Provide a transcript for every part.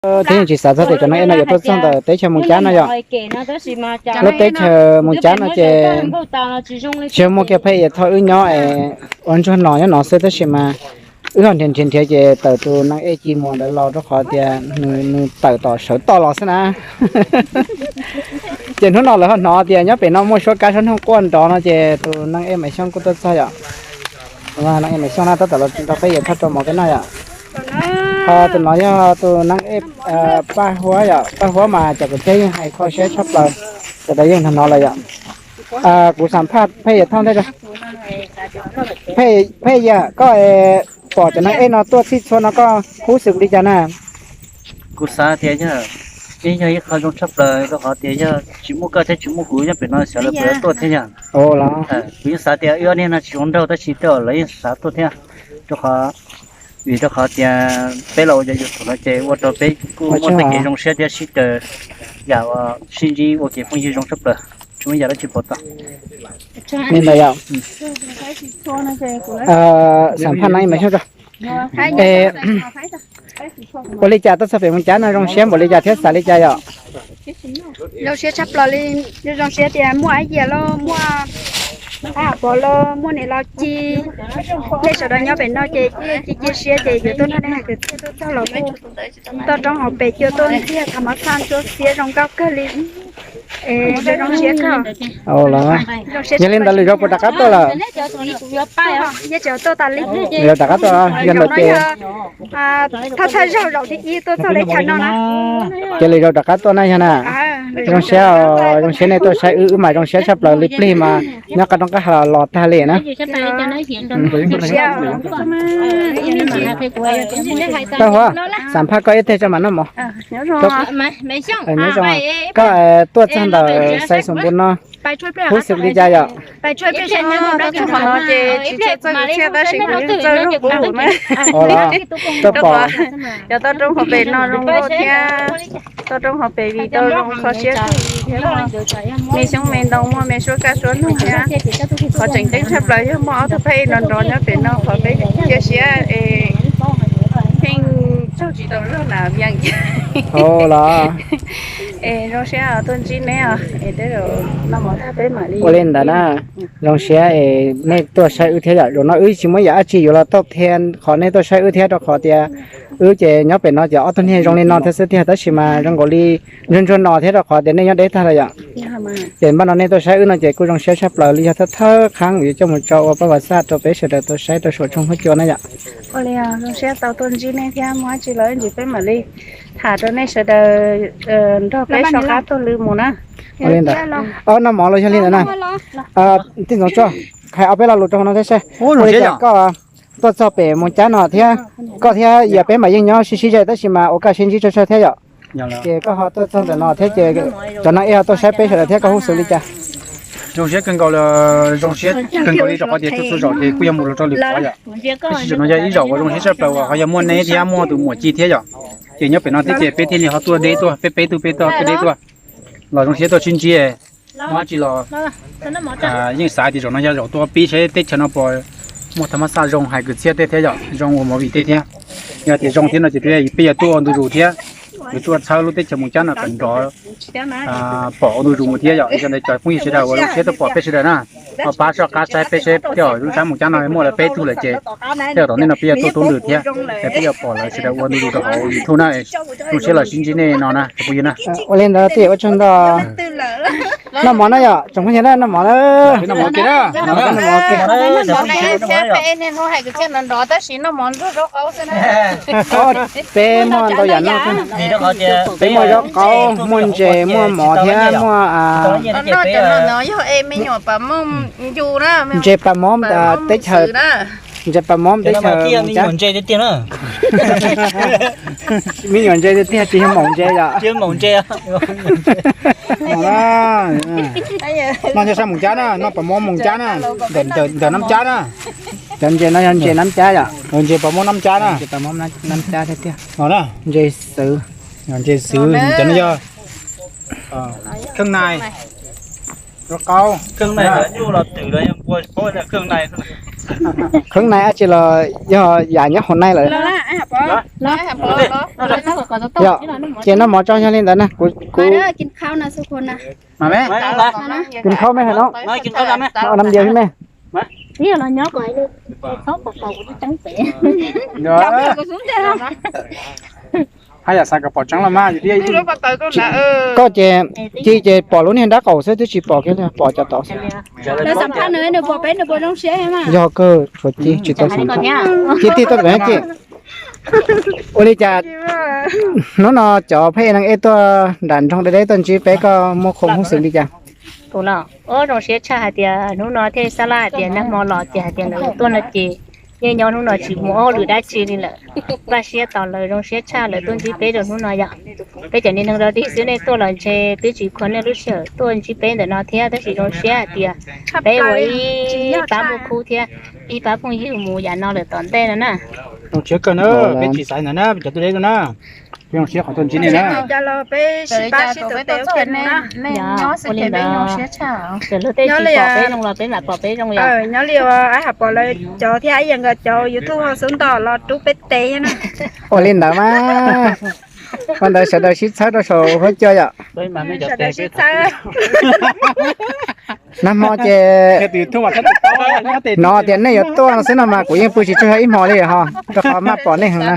Twb yeej tsis xav txog tias cov neeg ej no yuav tuaj txog ntawm teb chaws Moos Cab no yom. Lub teb chaws Moos Cab no ces tsis muaj kiag phab ib yam thoj wb nyob es ua ntsuag no nyob no xwb, tab sis mas wb ho nrhiav nrhiav nrhiav ces tawm tus neeg ej Ci Muas ntawd los rau qhov tias nws tawm tom sawv toj los xwb na. Ces hnub no lawv ho hnov tias nyob pem no muaj suab kab suab noog quaj nrov no ces tus neeg ej Maiv Xyooj kuj tuaj txog yom. Neeg ej Maiv Xyooj na tab tom los nrog peb yuav thoj rau mov peb noj yom. Ho tus no yog tus neeg ej Paj Huab yom, Paj Huab mas cov kwv tij yeej hais kho siab tshaj plaws, sawv daws yeej hnov hnov lawm yom. Kuv xam phaj Phej Yam Thoj ntej, Phej Yam, koj pom cov neeg ej no tuaj txhij txhua no koj hub xwm li cas na? Kuv xav tias yog, yeej yog ib qho zoo tshaj plaws rau qhov tias yog tsis muaj koj thiab tsis muaj kuv nyob pem no xyov lawv puas tuaj thiab yog. Kuv yeej xav tias wb ob niag no tsis zoo nraug tab sis tej zaum lawv yeej xav tuaj thiab, rau qhov, vim rau qhov tias peb los ua cov YouTube no ces ua rau peb kuj muaj tej kev zoo siab thiab sib raws yam uas sib ntsib ua kev phooj ywg zoo tshaj plaws, tsis muaj yam dab tsi pov tau. Li ntawd yom. Xam phaj no ib me xyob tso. Ua li cas tuaj txog pem Moos Cab no zoo siab npaum li cas thiab xav li cas yom? Zoo siab tshaj plaws li, zoo siab tias muaj Ab Yias los muaj Ab Pov los muaj niam laus Ci, nej sawv daws nyob pem no ces cia cia siab ces yuav tuaj nrog nej hais kwv txhiaj tuaj txog los kuj toj roob hauv pes cua tuaj ntxiag thaum mab xaj ntsuab xiab zoo nkauj kawg li. Zoo siab kawg. Yog li ntawd lwm zaus puas rov qab tuaj lawm? Yeej tsis tuaj tas li. Lwm zaus rov qab tuaj, yog ntawd ces thawj thawj zaug zaum thib ib tuaj txog teb chaws no na. Ces lwm zaus rov qab tuaj na yog na. Zoo siab, zoo siab nej tuaj saib wb, wb mas zoo siab tshaj plaws li, plig mas nyob qab roob qab hav los tag li na. Paj Huab, xam phaj koj ib teg tso mam noj mov. Koj tuaj txog ntawm Xais Xoom Npu no, hub xwm li cas yom? Tuaj txog qhov no ces tsis tshua txawj kwv txhiaj tab sis kuv yeej txawj zog kuv lus na. Tuaj pom cov toj roob hauv pes no zoo nkauj thiab, toj roob hauv pes vim tau zoo kho siab kawg thiab. Me xyoob me ntoo muaj me suab kaj suab noog thiab. Qhov tseem ceeb tshaj plaws yog muaj ob tug phab ej nrov nrov nyob pem no qhov peb cia siab es pheej tsaug tsis tau zog na vias. Hau los. Es zoo siab tuaj ntsib neb os, es tej zaum noj mov tag peb mam li. Ua li ntawd na, zoo siab es nej tuaj saib wb thiab yom. Zaum no wb tsis muaj yam dab tsi yuav los tau thiab qhov nej tuaj saib wb thiab rau qhov tias wb ces nyob pem no ces ob tug niag zoo li no thiab xwb tiag, tab sis mas zoo nkaus li ntsuag ntsuag no thiab rau qhov tias nej nyob deb tag lawm yom. Ces npaj no nej tuaj saib wb no ces kuj zoo siab tshaj plaws li, yog thawj thawj qhab yuav coj mus tso ua paj vas xaj rau peb sawv daws tau saib rau saum tshooj huab cua na yom. Ua li zoo siab tau tuaj ntsib nej thiab, muaj dab tsi los ib ntsis peb mam li tham rau nej sawv daws nrog peb soj qab tuaj lwm mus na. Ua li ntawd, noj mov los yog li ntawd na. Tij Ntxoov Tsuaj, hais ob peb lo lus rau hauv no thiab seb. Ua li cas koj tuaj txog pem Moos Cab no thiab, koj thiab Yias peb mas yeej nyob sib sib ze tab sis mas ua kaj sib ntsib tsawg tsawg thiab yom. Ces koj ho tuaj txog ntawm no thiab ces cov neeg ej ho tuaj saib peb sawv daws thiab koj hub xwm li cas? Zoo siab kawg nkaus li, zoo siab kawg nkaus li rau qhov tias tuaj txhua zaum ces kuj yog mus los rau lwm qhov yom. Tab sis zaum no yog ib zaum uas zoo siab tshaj plaws uas ho yog muaj neb thiab muaj tus muam Ci thiab yom. Ces nyob pem no thiab ces peb thiaj li ho tuaj deb tuaj, peb peb tug peb tuaj peb deb tuaj los zoo siab tuaj sib ntsib. Muaj dab tsi los yeej xav tias zaum no yog zaum tuaj pib saib teb chaws no puas muaj thaj mab xaj zoo hais kwv txhiaj tej thiab yom, zoo ua movie tej thiab. Yog tias zoo thiab no ces peb yuav tuaj ua ntu zus thiab, yuav tuaj txhawb lub teb chaws Moos Cab no kom nrov pom ua ntu zus mus thiab yom. Yog ntawd cov phooj ywg sawv daws uas zoo siab tuaj pom peb sawv daws na, ho pab soj qab saib peb seb tej zaum lub sab Moos Cab no muaj lawv peb tug lawm ces tej zaum tom ntej no peb yuav tuaj tub ntws thiab, es peb yuav pom lawv sawv daws ua ntu zus rau hauv YouTube na. Zoo siab los sib ntsib nej no na cov phooj ywg na. Ua li ntawd thiaj ua tsaug ntau. Noj mov na yom, tsoom phooj ywg na, noj mov na. Peb muaj ntau yam noj, peb muaj zaub qaub, muaj ntses, muaj mov thiab muaj ntses pas mob teb chaws, ntses pas mob teb chaws. Me nyuam ntses tiag tiag tsis yog maum ntses yom. Noj nyob sab Moos Cab na, noj pas mob Moos Cab na, ntawm Nab Cab na. Cov ntses no yog ntses Nab Cab yom. Ntses pas mob Nab Cab na. Ntses pas mob Nab Cab tiag tiag. Ntses xwv. Ntses xwv, cov no yog kheej nai, zaub qaub. Kheej nai dab tsi los yog yam nyob hauv nai lawm. Yog, ces noj mov tso yog li ntawd na, kuv, kuv, kis khaub me hais no, noj nam dias li me. Haj yam xav kom pom tseeb los mas, koj ces ci ces pom lub niag nrab qaum xwb twb tsis pom kiag li, pom cov tod xwb. Yog kawg, tshuav ci tsis tau xav. Ci tig tuaj pem ci. Ua li cas hnub no cov phab ej neeg ej tuaj nram nroog deb deb tuaj ntsib peb, koj muaj qhua muaj xwm li cas? Kuv los ua zoo siab tshaj hais tias hnub no thiaj xab laj hais tias nag hmo los ces hais tias lawv tuaj no ces yeej nyob hnub no tsis mus ua hauj lwm dab tsi li lawm. Npaj siab tos lawv, zoo siab tshaj lawv tuaj ntsib peb rau hnub no yom. Peb cov niag neeg dog dig xwb nej tuaj los ntshe twb tsis khuv nej lub sij hawm tuaj ntsib peb ntawm no thiab, tab sis zoo siab hais tias peb ua ib pab muaj khub thiab ib pab phooj ywg mus yam no lawm tom ntej no na. Zoo siab kawg na, peb tsis xaiv ntawd na, peb cov tuaj deb no na. Peb zoo siab qhov tuaj ntsib nej na. Ua li ntawd, txawm luag tej tsis pom peb zoo los peb mam pom peb zoo yom. Nyob li ua Ab Ham Pov lawv cov thiab Ab Yam nkawd cov YouTube ho xub nto los rub peb tes na. Ua li ntawd mas, ua ntawd sawv daws sib txhawb rau saum huab cua yom. Sawv daws sib txhawb. Nag hmo ces hnov tias nej yuav tuaj no xwb no mas kuv yeej pw tsis tsaug zog ib hmo li ho, rau qhov maj pom nej heev na.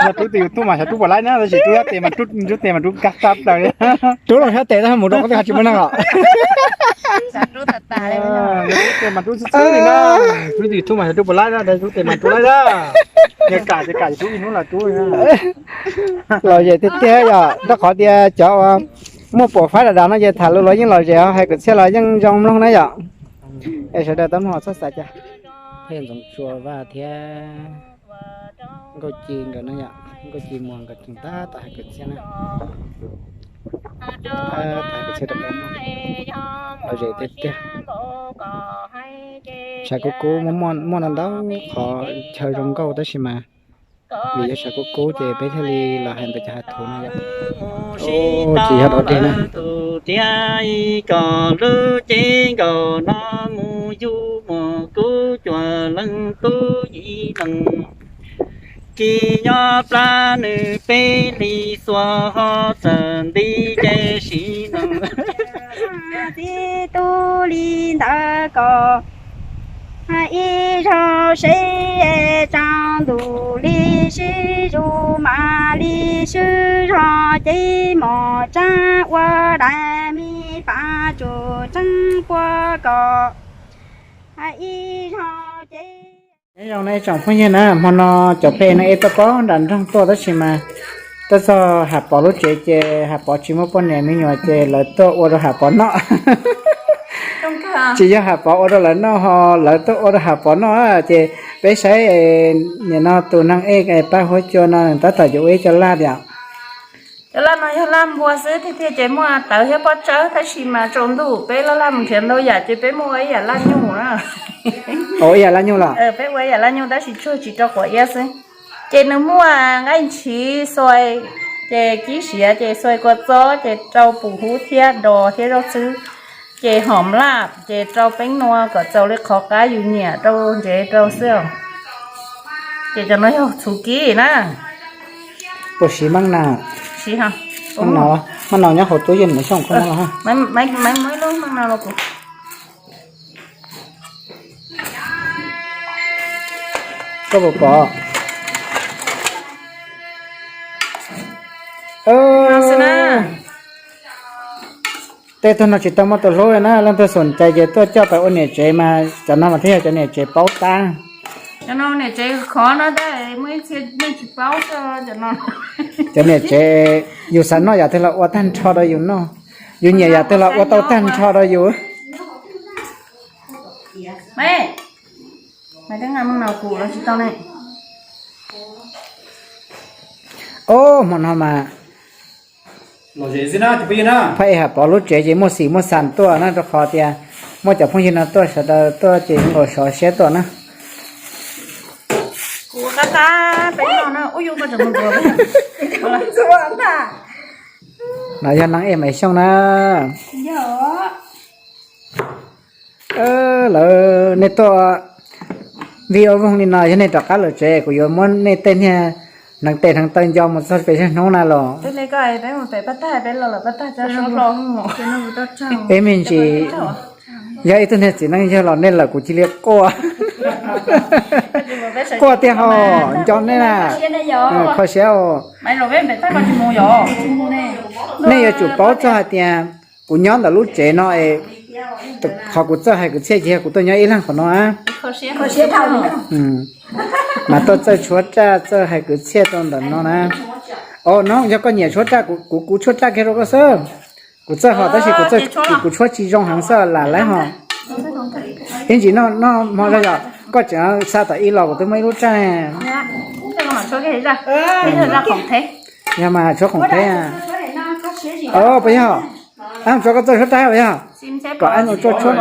Yog rub tes YouTube mas xyov rub puas laib na, tab sis rub sab tes mas rub, rub tes mas rub kab tag plaws li. Rub loo sab tes tab mus rau qhov twg ho tsis muaj neeg os. Rub tes mas rub xwb xwb li na. Rub tes YouTube mas xyov rub puas laib na, rub tes mas rub laib na. Yog kam ces kam, rub ib hnub los rub. Lom zem tiag tiag yom, rau qhov tias cov uas muaj puas fab dav dav no ces tham lus los yeej lom zem, hais kwv txhiaj los yeej zoo mloog na yom. Es sawv daws tau mloog txhob xav cas. Pheej Ntxoov Tsua Vaj thiab Nkauj Ci nkawd no yom, Nkauj Ci Muas nkawd tseem tab tom hais kwv txhiaj na. Tab tom hais kwv txhiaj rau peb mloog, lom zem tiag tiag. Tshav kub kub muaj, muaj ntau ntau qhov chaw zoo nkauj tab sis mas vim yog tshav kub kub ces peb thiaj li los hais ntawm cov hav thuv no yom. Tsis yog dog dig na. Tus tiab ib kos lub cev nkaus no mus yug muas kub cuag leej tub yim leej. Kis nyob plab nws peb hlis xuas ho txawm nti ces siv no. Txij tub li ntawd kom ib zaug seb tsaus ntuj li sib zuj mas li sib zog ces mos tsav ua dais me pas tsuas tseeb puag kom ib zaug ces. Nyob zoo nej tsoom phooj ywg na, hmo no cov pheej neeg ej tuaj poob nram nroog tuaj tab sis mas tuaj txog Ham Pov lub tsev ces Ham Pov tsis muaj poj niam me nyuam ces lawv tuaj ua rau Ham Pov noj. Tsis yog Ham Pov ua rau lawv noj ho, lawv tuaj ua rau Ham Pov noj ces peb saib nim no tus neeg ej pab huab cua no tab tom yuav ua ib co laj tiam. Cov laj no yog laj npua xwb, tiag tiag ces muaj tawv thiab pob tsawb tab sis mas tsaus ntuj peb laj laj mus nrhiav ntau yam ces peb muaj ua ib yam laj nyuj na. Ua ib yam laj nyuj los? Peb ua ib yam laj nyuj tab sis tsuag tsis rau quav iab xwb. Ces nws muaj nqaij ntshiv xuas, ces kib siav ces xuas kua txob ces rau pum hub thiab dos thiab zaub txhwb, ces hom laj ces rau peeb nua kom txaus li qhov qab yus nyiam rau ntsev rau xwb os. Ces cov no yog txhuv kib na. Puas siv maj na? Siv, maj na nyob hauv tub yeej nws xyooj koj muab los. Maiv muab ib lub maj na los kuv. Koj puas pom? Tej tug no tsis tau muaj tus hlub li na, leej twg xom cai ces tuaj coj pais ua niam tsev mas cov no mas thiaj yog cov niam tsev paub tab. Cov niam tsev khov no tab muaj ib txhia nej tsis paub cov no. Cov niam tsev yus xav noj yam twg los ua tag nrho rau yus noj, yus nyiam yam twg los ua tau tag nrho rau yus. Ob hmo no mas phaj ej Ham Pov lub tsev ces muaj xim muaj xam tuaj na, rau qhov tias muaj cov phooj ywg no tuaj sawv daws tuaj ces nkaus sov siab tuaj na. No yog neeg ej Maiv Xyooj na. Lawv nej tuaj Vij ua voog li no yog nej rov qab lawm tsev kuv yuav muab nej tej niag hneev tes hneev taw nco mus txog pem zej hnub na los. Ib me ntsis yog ib tug niag txiv neej yawg los nej lawm kuv cia li quaj. Quaj tiag ho, nco nej na. Kho siab. Nej yuav tsum paub txog hais tias kuv nyob ntawm lub tsev no es qhov kuv txawj hais kwv txhiaj ces yog kuv tuaj nyob ib leeg qhov no. Mas tuaj txawj tshuab raj txawj hais kwv txhiaj rau ntawm no na. O no yog koj nyiam tshuab raj kuv kuv tshuab raj kiag rau koj xwb. Kuv txawj hos tab sis kuv tshuab tsis zoo heev xwb lam lawv hos. Ib ntsis noj hmo zog yom, koj tseem xa tom ib los kuv twb muaj ib lub raj. Yog mas tshuab khoom teb. Puas yog? Ab, tso koj txawj tshuab raj puas yog? Kom ab nus tso tshuab.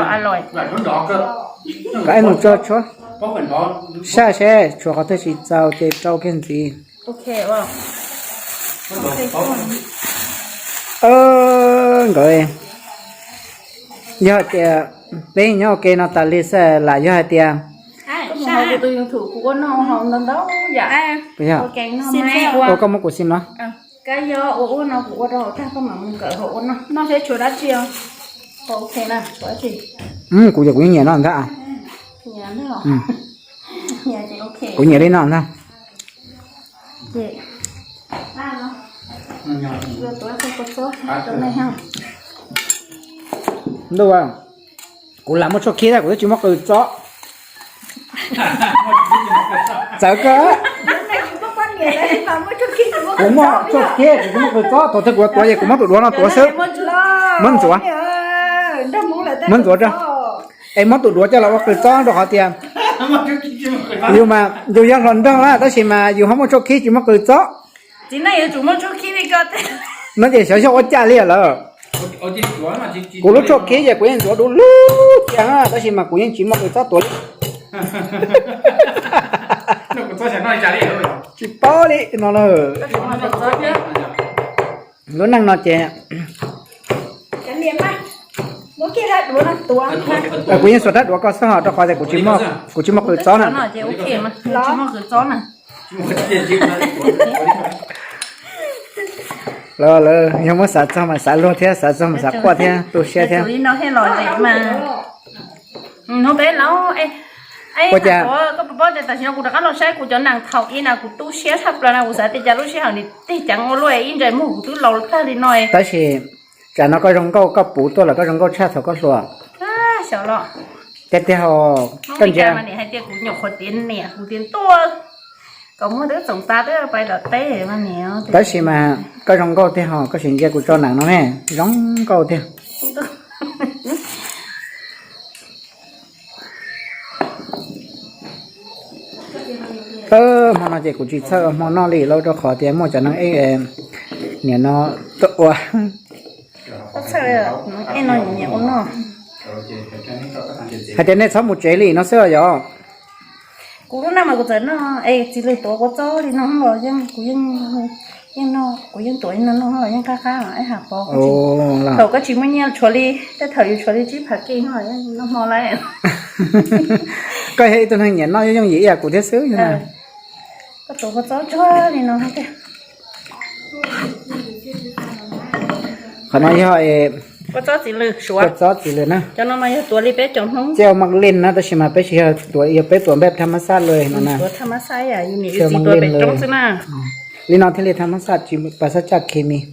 Kom ab nus tso tshuab. Saj seb tshuav qhov twg tsis txaus ces rau kiag ntxiv. Nkawd, yog hais tias peb nyob ua ke no tas li xwb lam yog hais tias, ua koj muab kuv xim no. Kuv yog kuv yeej nyiam noj ntag. Kuv nyiam li no ntag. Ntuj, kuv lam muaj tshuaj khib tab kuv twb tsis muaj qws txob. Txawv kawg. Kuv muaj tshuaj khib kuv tsis muaj qws txob, thaum twg kuv tuav ces kuv muab tus duav no tuav xwb. Muab ntxuav, muab ntxuav rau. Es muab tus duav coj los ua qws txob rau qhov tias yus mas yus yog hluas nraug na tab sis mas yus ho muaj tshuaj khib tsis muaj qws txob. No ces xyov xyov ua cas li lawm. Kuv lub tshuaj khib ces kuv yeej ntxuav du lug tiag tab sis mas kuv yeej tsis muaj qws txob tuav li. Tsis paub li no na. Lub neej no ces kuv yeej xuas rab duav koj xwb hos rau qhov tias kuv tsis muaj qws txob na. Lawv yog muab xav txog mas xav luag thiab xav txog mas xav quaj thiab tu siab thiab. Ua cas? Koj puas paub tias tam sim no kuv rov qab los saib kuv cov nees thaum ub na kuv tu siab tshaj plaws na kuv xav tias cas lub sij hawm nws tig ceev ua luaj ib ntsais muag kuv twb laus tag li no. Tab sis tsam no koj zoo nkauj koj puv tuaj los koj zoo nkauj tshaj thaum koj hluas. Xyov los. Tiag tiag hos koj ntsia. Hais tias kuv nyuam qhuav tiav niam kuv tiav tuaj kom muaj twb txoom tas twb pais tom teb mas niam. Tab sis mas koj zoo nkauj tiag hos koj sim ntsia kuv tso nees no ne, zoo nkauj tiag. Hmo no ces kuv tsis txhawj hmo noj li lauj rau qhov tias muaj cov neeg ej niam no tuaj ua. Hais tias nej txhob mus tsev li no xwb os yom. Kuv lub neej mas kuv txawm noj es txiv lws tuav kua txob li no los yeej kuv yeej, yeej noj, kuv yeej tuav li no noj los yeej qab qab ib hais pov. Thaum koj tsis muaj nyiaj tshuav li, tej thaum yus tshuav li tsib phav kij noj, noj hmo lawm. Koj yog ib tug neeg nyiam noj yooj yooj yim ib yam kuv thiab xwb. Koj tuav kua txob tsuag li no tiag. Qhov no yog kua txob txiv lws na. Cov no mas yog tuav li peb cov Hmoob. Cov maj lej na tab sis mas peb tsis yog tuav, yog peb tuav npej thab mab xaj lawm no na. Tuav thab mab xaj, yus niam yus txiv tuav pem roob xwb na. Li no thiaj li thab mab xaj tsis pas xab tsaj khes mis.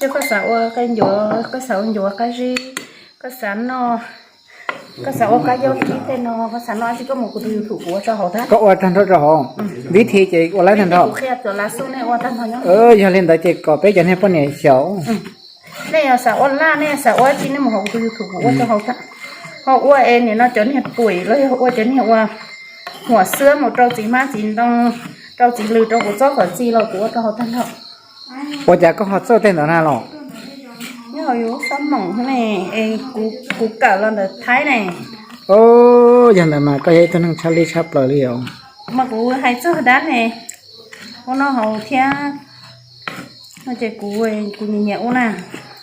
Yog koj xav ua qe ncuav, koj xav ua ncuav qab zib, koj xav noj, koj xav ua kab yaub kib tej no, koj xav noj dab tsi koj mus kuv tus YouTube kuv ua rau hauv tag. Koj ua tag nrho rau hauv. Vib thi ces ua laib tag nrho. Kuv qhia cov lav xub nej ua tag nrho nyob. Yog li ntawd ces kom peb cov niag poj niam xyaum. Nej yog xav ua laj, nej yog xav ua dab tsi nej mus hauv kuv tus YouTube kuv ua rau hauv tag. Ho ua es nim no cov niag puim los yog ua cov niag ua huam xwab mus rau txiv hmab txiv ntoo, rau txiv lws rau kuv txob kom txi los kuv ua rau hauv tag nrho. Ua cas koj ho txawj tej ntawd na los? Nyob hauv yus lub xab moom ne, es kuv kawm los ntawm Thaib ne. Yog ntawd mas koj yog ib tug neeg tshaj lij tshaj plaws li os. Mas kuv hais txog dab ne, ua noj haus thiab No ces kuv, kuv nyiam nyiam ua na.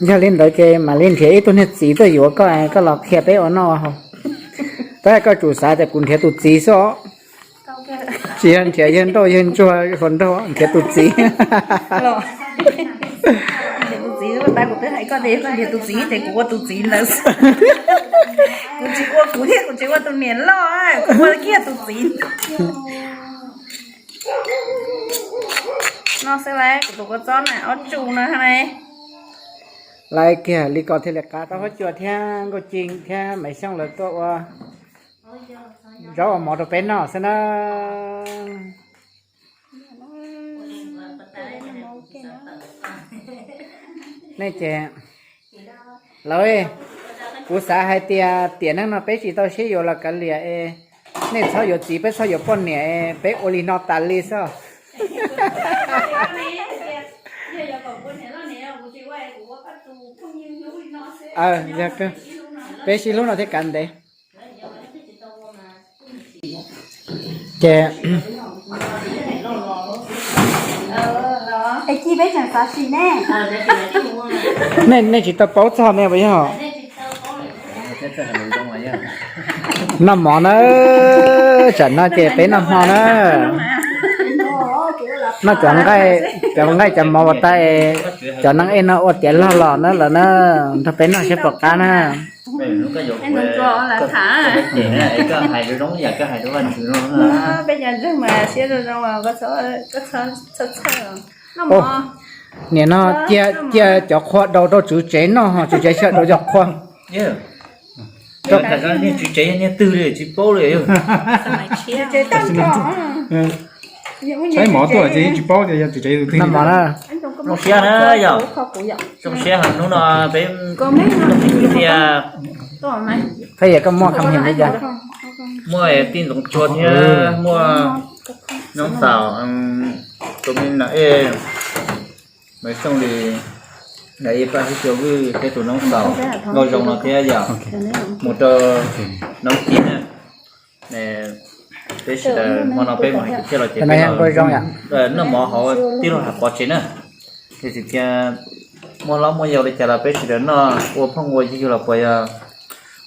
Yog li ntawd ces mam li nrhiav ib tug niag txiv tuaj yuav koj, koj los qhia peb ua noj haus. Tab koj tsum xav tias kuv nrhiav tus txiv xwb os. Tsis yog nrhiav yawg nrauj yawg ntsuag hluas nraug, nrhiav tus txiv. Nrhiav tus txiv, tab kuv twb hais koj tias yog koj nrhiav tus txiv ces kuv ua tus txiv ntawd. Kuv tsis ua kuv thiab kuv tsis ua tus niam loj, kuv ua kiag tus txiv. No xwb lauj, kuv tus kua txob na, ob tsu no ne. Lawv kiag li ko thiaj li qab. Tau huab cua thiab Nkauj Ci thiab Maiv Xyooj lawv tuaj ua zaub ua mov rau peb noj xwb na. Nej ces, lawv, kuv xav hais tias tiam neej no peb tsis tau sib yuav los kav liam es nej txhob yuav txiv, peb txhob yuav poj niam, peb ua li no tas li xwb. Peb sib hlub no thiaj kav ntev. Ces nej, nej tsis tau paub txog ne puas yog? Noj mov na, tsam no ces peb noj hmo na. Noj cov nqaij, cov nqaij cov mov uas tas, cov neeg ej no ua tiav log los na lawm na, nrog peb noj seb puas qab na. Peb cov ntseeg mas siab zoo zoo, koj txhob txhawj. Nim no cia, cia cov qhua daus rau tswv tsev noj, tswv tsev sawv daus cov qhua. Niag tswv tsev niag twg li tsis paub li. Saib mov tuaj ces yeej tsis paub tias yog tswv tsev twg. Zoo siab na yog, zoo siab heev hnub no peb tias, Phaj Yam koj muaj kham heem li cas? Muaj tij Ntxoov Tsua thiab muaj noob xaus, tus me nam ej Maiv Xyooj li, nam ej Paj Hwj Cua Vwj thiab tus noob xaus Nkauj Zoo no thiab yog mus rau noob Ci na. Peb sawv daws hmo no peb mus hais kwv txhiaj los ces peb noj mov hauv tij laug Hav Pov tsev na. Ces tsis tias muaj hlob muaj yau li cas los peb sawv daws noj ua phooj ua ywg los puas yog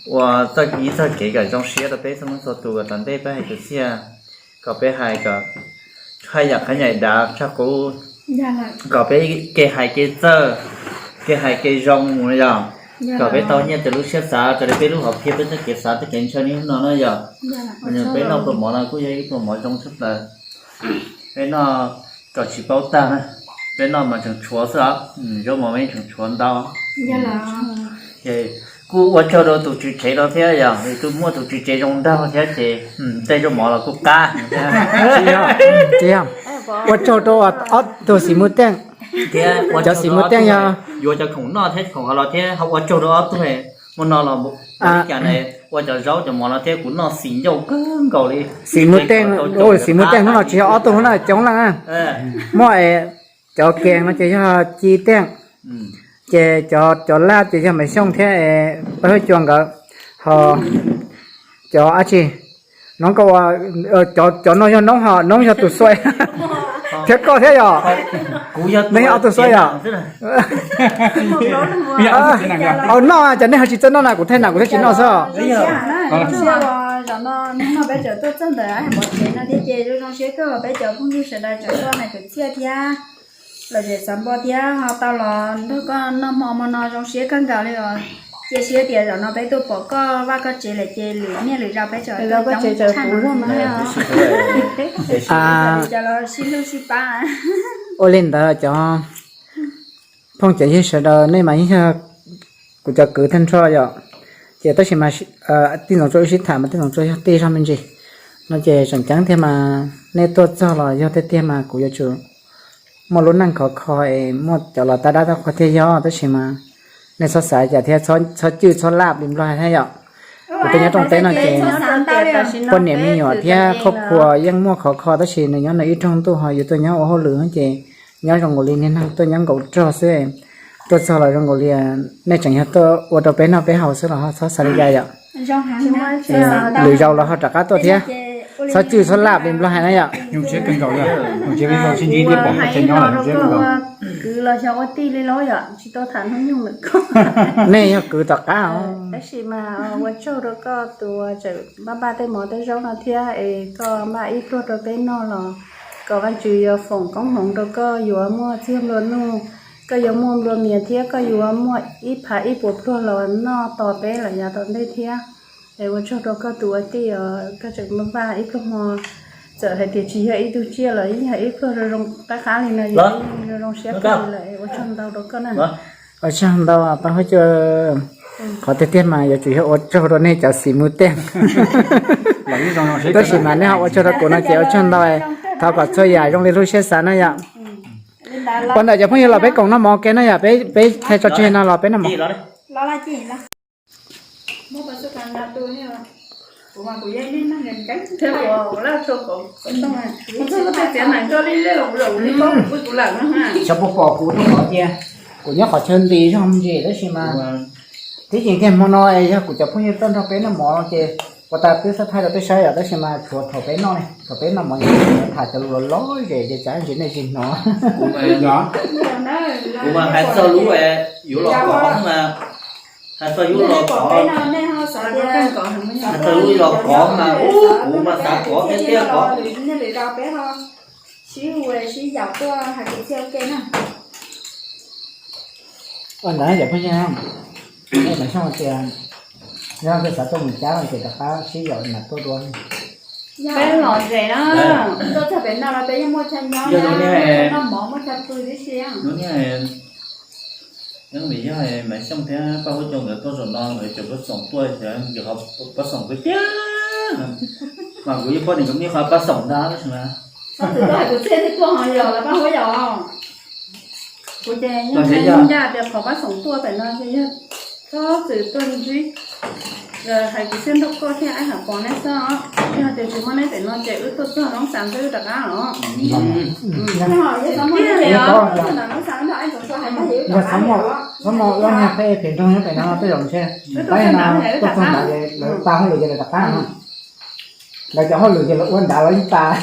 ua txoj ib txoj kev kom zoo siab rau peb txhua leej txhua tus kom tom ntej peb hais kwv txhiaj kom peb hais kom haj yam qhab nyaim dav tshaj qub, kom peb kev hais kev txawj, kev hais kev zoo mus yog, kom peb tau nyiaj raws lub siab xav, raws li peb lub hom phiaj peb txoj kev xav txoj kev ntshaw niaj hnub no na yog. Peb noj pluas mov no kuj yog ib pluas mov zoo tshaj plaws. Peb noj kom tsis paub tag na, peb noj mas tseem tshuav xwb os, zaub mov peb tseem tshuav ntau. Ces kuj ua tsaug rau tus tswv tsev no thiab yog, tus muaj tus tswv tsev zoo nraug thiab ces tej zaub mov los kuj qab. Ua tsaug rau ob tug xim muj teej thiab cov xim muj teej yog yuav cov khoom noj thiab khoom hauv los thiab ho ua tsaug rau ob tug muaj no los ua li cas ne, ua cov zaub cov mov no thiab kuv noj xis ncauj kawg nkaus li. Xim muj teej, xim muj teej hnub no tsis yog ob tug hnub no coob leej na. Muaj cov kees no ces yog Ci Teej, ces cov laj ces yog Maiv Xyooj thiab Paj Hwj Cua nkawd, ho cov dab tsi, no, cov no yog noob, ho noob yog tus xuaim thiab koj thiab yog, nej yog ob tug xuaim yog. Au noj, cas nej ho tsis txawj noj na, kuv thaij na kuv thiaj tsis noj xwb. Zoo siab na, zoo siab uas zaum no hnub no peb tseem tuaj txog ntawm Hav Pov tsev no thiab ces zoo siab kawg uas peb cov phooj ywg sawv daws tseem tuaj hais kwv txhiaj thiab lom zem xav npo thiab ho tau los nrog koj noj hmo hmo no zoo siab kawg nkaus li os. Cia siab tias zaum no peb tuaj pom koj vaj koj tsev lawm ces lwm niaj lwm zaus peb tseem tuaj coob tshaj no. Cov los sib hlub sib pab. Ua li ntawd cov phooj cov ywg sawv daws, nej mas yeej yog kuv cov kwv tag nrho yom. Ces tab sis mas tij Ntxoov Tsua wb sib tham mas tij Ntxoov Tsua yog tij zog me ntsis no ces tseem ceeb thiab mas nej tuaj txog los yog tiag tiag mas kuv yuav tsum muaj lub neej khov kho es muaj cov los tab dab tab qhua thiaj yog, tab sis mas nej txhob xav cas thiab txhob cwj txhob laj li Nplog hais thiab yom. Kuv tej nyob rooj teb no ces poj niam me nyuam thiab khoj khua yeej muaj khov kho tab sis nws nyob nws ib rooj ntuj ho yus tuaj nyob ua hauj lwm ces nyob zoo nkaus li niag neeg tuaj nyob nkaum rog xwb. Tuaj txog los zoo nkaus li nej tseem yog tuaj ua rau peb noj peb haus xwb los ho txhob xav li cas yom. Lwm zaus los ho rov qab tuaj thiab. Txhob cwj txhob laj li Nplog hais na yom. Kwv los xyov ua tij li lauj yom, tsis tau tham hnub nyoog lawm koj. Nej yog kwv tom qab. Tab sis mas ua tsaug rau koj tus tseem npaj npaj tej mov tej zaub no thiab es koj npaj ib pluag rau peb noj los kom Vajtswv yuav foom koob hmoov rau koj yuav muaj txiag nplua nuj, koj yuav muaj nplua mias thiab koj yuav muaj ib phav ib puas pluag los noj tos peb lawm yav tom ntej thiab. Es ua tsaug rau koj tus ua tij os, koj tseem npaj npaj ib pluag hmo, txawm hais tias tsis yog ib tug tsiaj los yeej yog ib pluag zoo zoo qab qab li no, zoo zoo siab kawg li lawm. Ua tsaug ntau rau koj na. Ua tsaug ntau pab huab cua. Qhov tiag tiag mas yuav tsum yog ua tsaug rau nej cov xim mus tej. Tab sis mas nej ho ua tsaug rau kuv no ces ua tsaug ntau. Thov kom txhua yam zoo li lub siab xav na yom. Pom ntawm cov phooj ywg los peb koom noj mov ua ke na yom, peb thaij tso tseg no los peb noj mov. Xyov puas pom kuv rau qhov tias kuv nyob qhov chaw nti zog me ntsis tab sis mas tib si kiag hmo no es yog kuv cov phooj ywg tuaj nrog peb noj mov no ces puas tas twb txhob thaij rau peb saib yom, tab sis mas tshuav thaum peb noj, thaum peb noj mov tham cov lus los lom zem ces tsam ntsis nej tsis hnov. Kuv mas hais txog lub yuav los kov mas, hais txog yuav los kov, hais txog lub los kov mas kuv mas xav kov tiag tiag kov. Sib hu sib yaum tuaj hais kwv txhiaj ua ke na. Ua ntawd cov phooj ywg, nej mas xyov tias yog koj xav tuaj mus cab no ces rov qab sib yaum mas tuaj dua. Peb lom zem na, tuaj txog pem no los peb yeej muaj chaw nyob, noj mov muaj chaw pw tib si. Nyob vim yog Maiv Xyooj thiab Paj Huab Coo nkawd tuaj zaum no nkawd cov pab xoom tuaj xyov nkawd ho pab xoom peb tiag. Mas kuv yeej paub tias nkawd muaj ib qho pab xoom ntag tab sis mas. Txhob txwm tuaj hais kuv txhiaj twb tuaj ho yog lawv pab huab yom. Kuv ces yeej ncaj tias qhov pab xoom tuaj pem no ces yog txhob txwm tuaj ntsib. Hais kuv txhiaj nrog koj thiab Aib Ham Pov neb xwb os. Yog tias tsis muaj neb pem no ces wb tuaj txog Loob Xas xwb wb rov qab os. Txhob muaj, txhob muaj ua niag qheb phem nroog nyob pem no tuaj zaum ntshe. Tab no tuaj txog ntawd lawv tas hauj lwm ces lawv rov qab no. Lawv cov hauj lwm ces lawv ua nrad los yeej tas.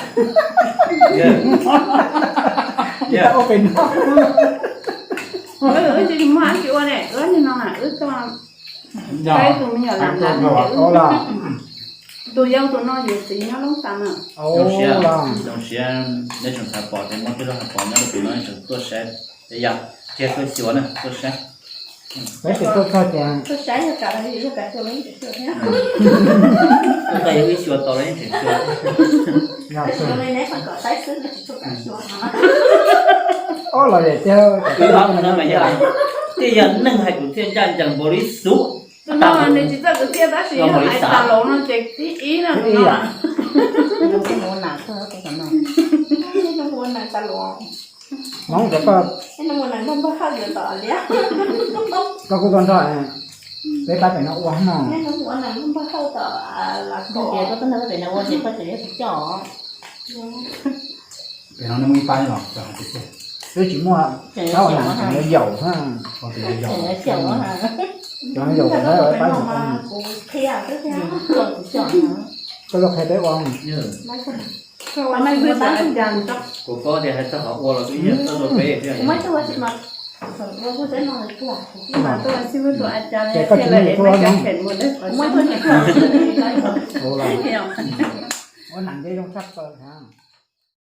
Ua pem no. Wb tsis muaj dab tsi ua ne, wb nim no na wb tuaj pab tus me nyuam lam lam. Tus yau tus no yuav txiv nyob Loob Xas na. Zoo siab, zoo siab neb tseem xav pom ces muaj tej zaug xav pom nyob rau pem no tseem tuaj saib. Yog, cia tuaj xyuas na, tuaj saib. Peb tsis tuaj txog ces tuaj saib yog kam los yog kam xyuas los yeej tseem xyuas thiab. Tuaj txog yog wb xyuas tau los yeej tseem xyuas. Ob los yog tiag, twb hab no mas yog, twb yog neeg hais kwv txhiaj ncaj ncees npaum li xub. Tus no nws tsis txawj kwv txhiaj tab sis yog hais tas los no ces tib ib no. Hmoob cov koj, koj kuj tuaj nrog peb pab pem no ua no. Pem no muaj ib pab los, twb tsis muaj, pab ua nam tseem yuav yaum, tseem yuav yaum, cov yaum pab. Koj tuaj qhia peb ua. Kuv paub tias hais txog qhov ua los twb yog txog rau peb thiab. Ces koj tsis muaj tuaj no. Ua nam ntev zoo tshaj plaws thiab.